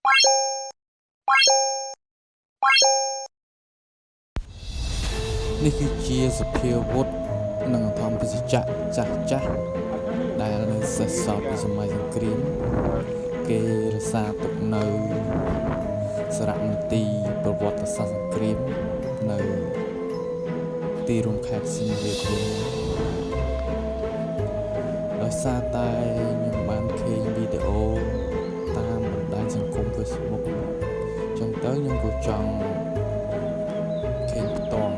នេះគឺជាសភាវុធនិងអធមភេសជ្ជៈចាស់ចាស់ដែលនៅសេសសល់ពីសម័យសង្គ្រាមគេរក្សាទុកនៅសារមន្ទីរប្រវត្តិសាស្ត្រសង្គ្រាមនៅទីរួមខេត្តសៀមរាបយើងនេះដោយសារតែខ្ញុំបានឃើញវីដេអូតាមបណ្ដាញសង្គម Facebook ចឹងទៅខ្ញុំក៏ចង់ឃើញផ្ទាល់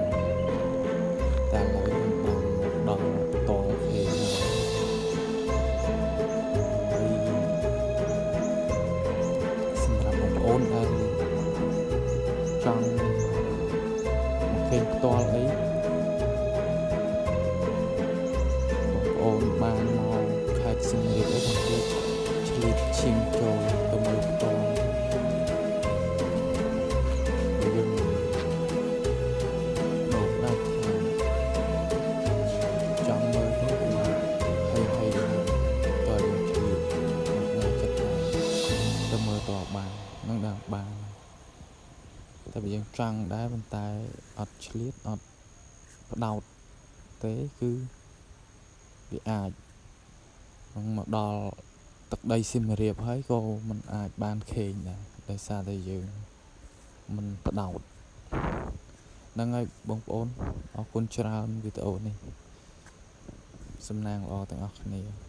តែឥឡូវខ្ញុំបានមកដល់ផ្ទាល់ឃើញហើយសម្រាប់បងប្អូនដែលចង់មកឃើញផ្ទាល់អីបងប្អូនបានមកខេត្តសៀមរាបអីកុំភ្លេចឆ្លៀតឈៀងចូលទៅមើលផ្ទាល់ព្រោះយើងដោតដាច់ថា ចង់មើលទៅគឺហីហីរហូតតើយើងឆ្លៀតមកចិត្តថាទៅមើលតបាននឹងដល់បានតែបើយើងចង់ដែរប៉ុន្តែអត់ឆ្លៀតអត់ផ្ដោតទេគឺវាអាចនឹងមកដល់ទឹកដីសៀមរាបហើយក៏มันអាចបានឃើញដែរដោយសារតែយើងមិនផ្ដោតហ្នឹងហើយបងប្អូនអរគុណច្រើនវីដេអូនេះ សំណាងល្អទាំងអស់គ្នា។